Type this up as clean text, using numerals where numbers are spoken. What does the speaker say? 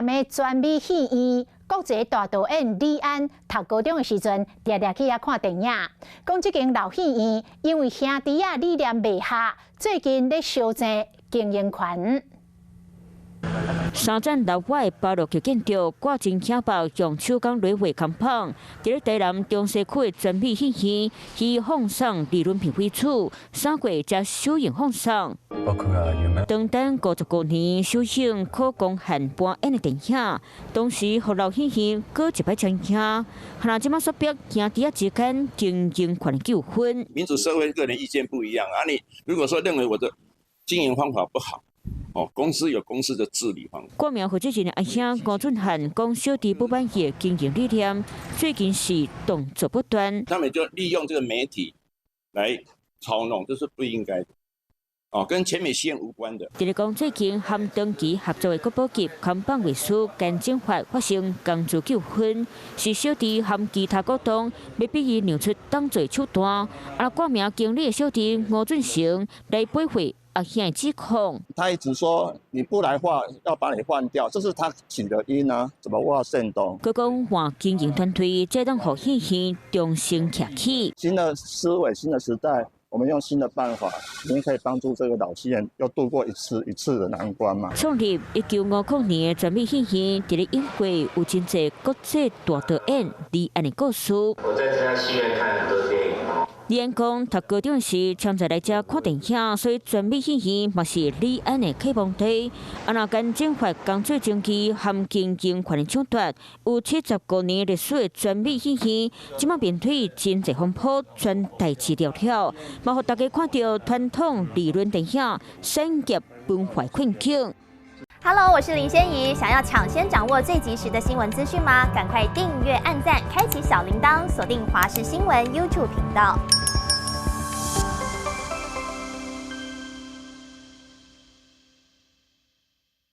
南的全美戲院國際大導演李安讀高中的時陣，定定去遐看電影。講這間老戲院因為兄弟仔理念袂合，最近咧相爭經營權。三層樓外巴洛克建築，掛真顯白，用手工來畫扛棒。佇咧台南中西區的全美戲院，以放送理論片為主，3月才首映放送。長等55年首映可光漢搬演的電影，當時予老戲院閣一擺聲驚，予這馬煞逼兄弟仔之間經營權的糾紛。民主社會個人意見不一樣啊，你如果說認為我的經營方法不好，哦，公司有公司的治理方法。掛名負責人的阿兄郭俊漢講，小弟不滿意經營理念，最近是動作不斷。他們就利用這個媒體來操弄，這是不應該的。哦，跟全美戲院無關的。就是講最近和長期合作的國寶級扛棒藝師甘正發發生工資糾紛，是小弟和其他股東欲逼伊讓出當做手段，啊，掛名經理的小弟吳俊成來駁回阿兄的指控。他一直說你不來畫，要把你換掉，這是他起的因啊，怎麼挖線東？閣講換經營團隊，才當予戲院重新徛起。新的思維，新的時代。我們用新的辦法，您可以幫助這個老戲院又度過一次一次的難關嘛。創立1950年的全美戲院，佇咧英國有真濟國際大導演李安的故事。我在這家戲院看很多電影。李安講，讀高中時常在來遮看電影，所以全美戲院嘛是李安的啟蒙地。啊，若甘正發工作爭議和經營權的搶奪，有75年歷史的全美戲院，這馬面對真濟風波，全代誌了了，嘛予大家看著傳統理論電影產業崩壞困境。 Hello，我是林仙怡，想要搶先掌握最及時的新聞資訊嗎？趕快訂閱、按讚、開啟小鈴鐺，鎖定華視新聞 YouTube 頻道。